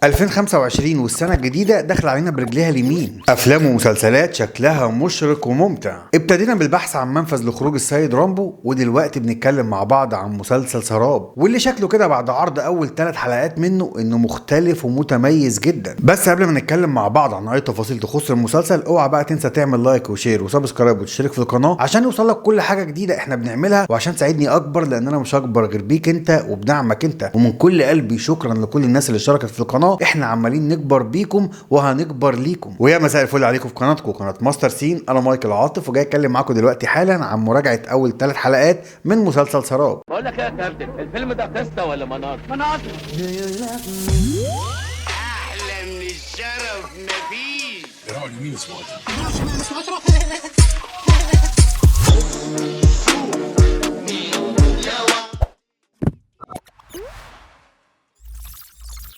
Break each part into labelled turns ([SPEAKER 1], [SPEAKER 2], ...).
[SPEAKER 1] 2025 والسنة الجديدة داخله علينا برجليها اليمين، افلام ومسلسلات شكلها مشرق وممتع. ابتدينا بالبحث عن منفذ لخروج السيد رامبو، ودلوقتي بنتكلم مع بعض عن مسلسل سراب، واللي شكله كده بعد عرض اول 3 حلقات منه انه مختلف ومتميز جدا. بس قبل ما نتكلم مع بعض عن اي تفاصيل تخص المسلسل، اوعى بقى تنسى تعمل like و share و subscribe وتشترك في القناة عشان يوصلك كل حاجة جديدة احنا بنعملها، وعشان تساعدني اكبر، لان انا مش هكبر غير بيك انت وبدعمك انت. ومن كل قلبي شكرا لكل الناس اللي اشتركت في القناة، احنا عمالين نكبر بيكم وهنكبر ليكم. ويا مساء الفل عليكم في قناتكم قناة ماستر سين، انا مايكل عاطف، وجاي اتكلم معاكم دلوقتي حالا عن مراجعه اول 3 حلقات من مسلسل سراب.
[SPEAKER 2] بقول لك ايه يا كابتن، الفيلم ده قصة ولا مناظر؟ مناظر.
[SPEAKER 3] احلى من الشرف مفيش.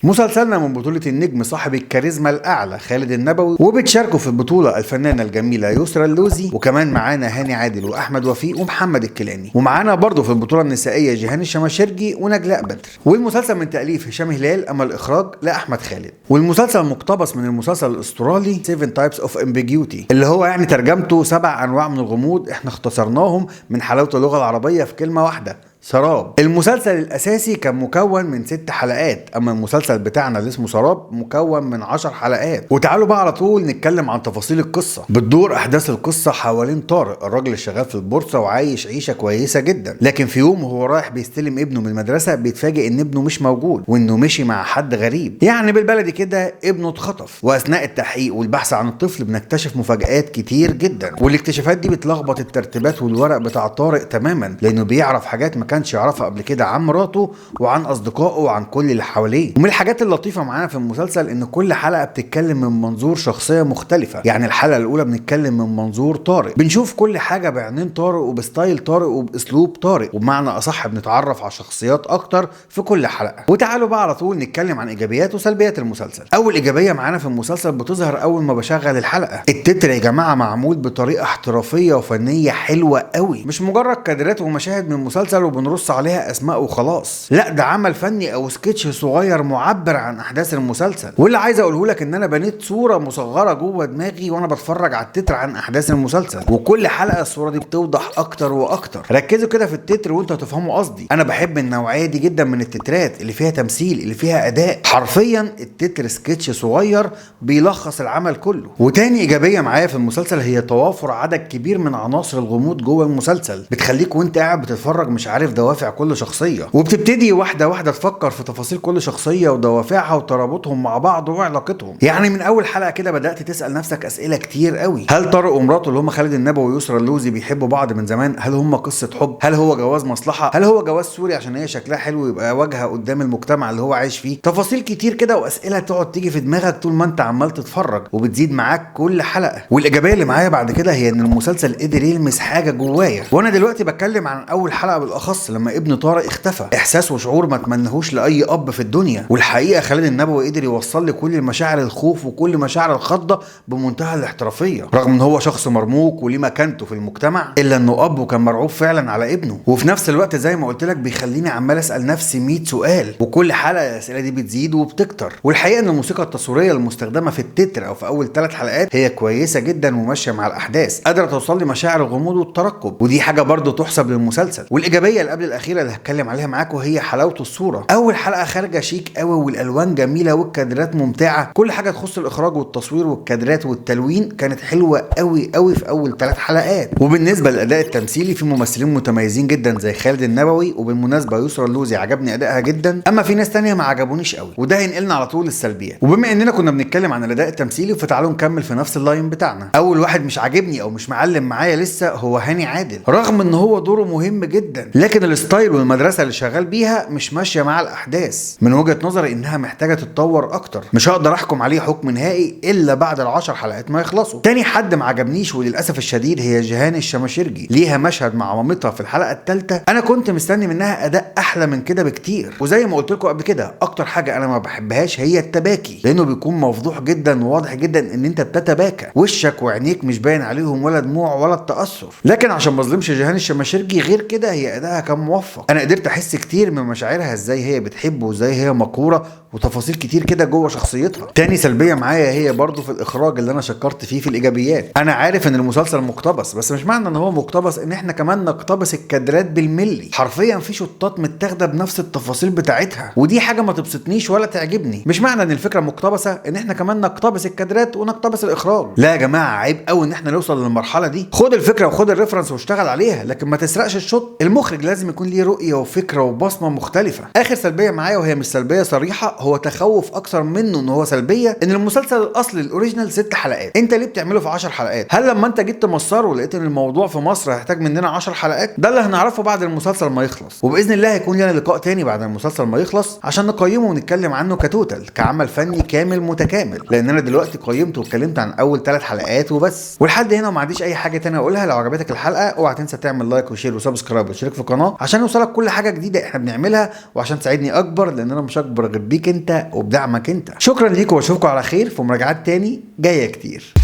[SPEAKER 1] مسلسلنا من بطولة النجم صاحب الكاريزما الأعلى خالد النبوي، وبتشاركه في البطولة الفنانة الجميلة يسرا اللوزي، وكمان معانا هاني عادل وأحمد وفيق ومحمد الكيلاني، ومعانا برضه في البطولة النسائية جيهان الشماشرجي ونجلاء بدر. والمسلسل من تأليف هشام هلال، أما الإخراج لأحمد خالد. والمسلسل مقتبس من المسلسل الأسترالي 7 Types of Ambiguity، اللي هو يعني ترجمته 7 أنواع من الغموض، احنا اختصرناهم من حلاوة اللغة العربية في كلمة واحدة: سراب. المسلسل الاساسي كان مكون من 6 حلقات، اما المسلسل بتاعنا اللي اسمه سراب مكون من 10 حلقات. وتعالوا بقى على طول نتكلم عن تفاصيل القصة. بتدور احداث القصة حوالين طارق، الراجل اللي شغال في البورصة وعايش عيشه كويسة جدا، لكن في يوم وهو رايح بيستلم ابنه من المدرسة بيتفاجئ ان ابنه مش موجود وانه مشي مع حد غريب، يعني بالبلدي كده ابنه اتخطف. واثناء التحقيق والبحث عن الطفل بنكتشف مفاجآت كتير جدا، والاكتشافات دي بتلخبط الترتيبات والورق بتاع طارق تماما، لانه بيعرف حاجات ما كانش يعرفها قبل كده عن مراته وعن اصدقائه وعن كل اللي حواليه. ومن الحاجات اللطيفة معانا في المسلسل ان كل حلقة بتتكلم من منظور شخصية مختلفة، يعني الحلقة الاولى بنتكلم من منظور طارق، بنشوف كل حاجة بعينين طارق وب style طارق وباسلوب طارق، وبمعنى اصح بنتعرف على شخصيات اكتر في كل حلقة. وتعالوا بقى على طول نتكلم عن ايجابيات وسلبيات المسلسل. اول ايجابية معانا في المسلسل بتظهر اول ما بشغل الحلقة، التتر يا جماعة معمول بطريقة احترافية وفنيه حلوة قوي، مش مجرد كادرات ومشاهد من المسلسل وبنرص عليها اسماء وخلاص، لا ده عمل فني او سكتش صغير معبر عن احداث المسلسل. واللي عايز اقوله لك ان انا بنيت صوره مصغرة جوه دماغي وانا بتفرج على التتر عن احداث المسلسل، وكل حلقة الصورة دي بتوضح اكتر واكتر. ركزوا كده في التتر وانتوا هتفهموا قصدي. انا بحب النوعية دي جدا من التترات اللي فيها تمثيل، اللي فيها اداء، حرفيا التتر سكتش صغير بيلخص العمل كله. وتاني ايجابية معايا في المسلسل هي توافر عدد كبير من عناصر الغموض جوه المسلسل، بتخليك وانت قاعد بتتفرج مش عارف دوافع كل شخصية، وبتبتدي واحدة واحدة تفكر في تفاصيل كل شخصية ودوافعها وترابطهم مع بعض وعلاقتهم. يعني من اول حلقة كده بدات تسال نفسك اسئلة كتير قوي. هل طارق ومراته اللي هم خالد النبوي ويسرا اللوزي بيحبوا بعض من زمان؟ هل هم قصة حب؟ هل هو جواز مصلحة؟ هل هو جواز سوري عشان هي شكلها حلو يبقى واجهه قدام المجتمع اللي هو عايش فيه؟ تفاصيل كتير كده واسئلة تقعد تيجي في دماغك طول ما انت عمال تتفرج، وبتزيد معاك كل حلقة. والايجابية اللي معايا بعد كده هي ان المسلسل قدر يلمس حاجة جوايا، وانا دلوقتي بتكلم عن اول حلقة بالاخص لما ابن طارق اختفى، احساس وشعور ما اتمنهوش لاي اب في الدنيا. والحقيقة خالد النبوي قدر يوصل لي كل مشاعر الخوف وكل مشاعر الخضه بمنتهى الاحترافية، رغم ان هو شخص مرموق وليه مكانته في المجتمع، الا انه اب وكان مرعوب فعلا على ابنه. وفي نفس الوقت زي ما قلت لك بيخليني عمال اسال نفسي 100 سؤال، وكل حلقة الاسئلة دي بتزيد وبتكتر. والحقيقة ان الموسيقى التصويرية المستخدمة في التتر او في اول 3 حلقات هي كويسة جدا وماشية مع الاحداث، قادرة توصل لي مشاعر الغموض والترقب، ودي حاجة برضو تحسب للمسلسل. والايجابية اللي قبل الاخيرة اللي هتكلم عليها معاكم هي حلاوة الصورة. اول حلقة خارجه شيك قوي، والالوان جميلة والكادرات ممتعة، كل حاجة تخص الاخراج والتصوير والكادرات والتلوين كانت حلوة قوي قوي في اول 3 حلقات. وبالنسبة للاداء التمثيلي في ممثلين متميزين جدا زي خالد النبوي، وبالمناسبة يسرا اللوزي عجبني ادائها جدا، اما في ناس تانية ما عجبونيش قوي، وده هينقلنا على طول للسلبيات. وبما اننا كنا بنتكلم عن الاداء التمثيلي فتعالوا نكمل في نفس ال line بتاعنا. اول واحد مش عاجبني او مش معلم معايا لسه هو هاني عادل، رغم ان هو دوره مهم جدا، لكن ال style والمدرسة اللي شغال بيها مش ماشية مع الاحداث. من وجهه نظري انها محتاجه تتطور اكتر، مش هقدر احكم عليه حكم نهائي الا بعد ال10 حلقات ما يخلصوا. تاني حد ما عجبنيش وللاسف الشديد هي جيهان الشماشرجي، ليها مشهد مع مامتها في الحلقة الثالثة انا كنت مستني منها اداء احلى من كده بكتير. وزي ما قلت لكم قبل كده اكتر حاجة انا ما بحبهاش هي التباكي، لانه بيكون مفضوح جدا وواضح جدا ان انت بتتباكى، وشك وعينيك مش باين عليهم ولا دموع ولا التاثر. لكن عشان ما اظلمش جيهان الشماشرجي، غير كده هي ادائها كان كان موفق. انا قدرت احس كتير من مشاعرها، ازاي هي بتحبه وازاي هي مقهوره وتفاصيل كتير كده جوه شخصيتها. تاني سلبية معايا هي برضو في الاخراج اللي انا شكرت فيه في الايجابيات. انا عارف ان المسلسل مقتبس، بس مش معنى ان هو مقتبس ان احنا كمان نقتبس الكادرات بالملي. حرفيا في شطات متاخده بنفس التفاصيل بتاعتها، ودي حاجة ما تبسطنيش ولا تعجبني. مش معنى ان الفكرة مقتبسة ان احنا كمان نقتبس الكادرات ونقتبس الاخراج. لا يا جماعة، عيب قوي ان احنا نوصل للمرحلة دي. خد الفكرة وخد ال reference واشتغل عليها، لكن ما تسرقش ال shot. المخرج لازم يكون ليه رؤية وفكره وبصمه مختلفة. اخر سلبية معايا، وهي مش سلبية صريحه، هو تخوف اكثر منه ان هو سلبية، ان المسلسل الاصلي ال original 6 حلقات، انت ليه بتعمله في 10 حلقات؟ هل لما انت جيت تمصره لقيت ان الموضوع في مصر هيحتاج مننا 10 حلقات؟ ده اللي هنعرفه بعد المسلسل ما يخلص، وباذن الله هيكون لنا لقاء تاني بعد المسلسل ما يخلص عشان نقيمه ونتكلم عنه ك total، كعمل فني كامل متكامل، لان انا دلوقتي قيمته واتكلمت عن اول 3 حلقات وبس. ولحد هنا وما عنديش اي حاجة تانية اقولها. لو عجبتك الحلقة اوعى تنسى تعمل like و share و subscribe وتشترك في القناة عشان يوصلك كل حاجة جديدة احنا بنعملها، وعشان تساعدني اكبر، لان انا مش اكبر غير بيك انت وبدعمك انت. شكرا ليكم واشوفكم على خير في مراجعات تاني جاية كتير.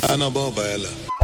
[SPEAKER 4] انا بابا يلا.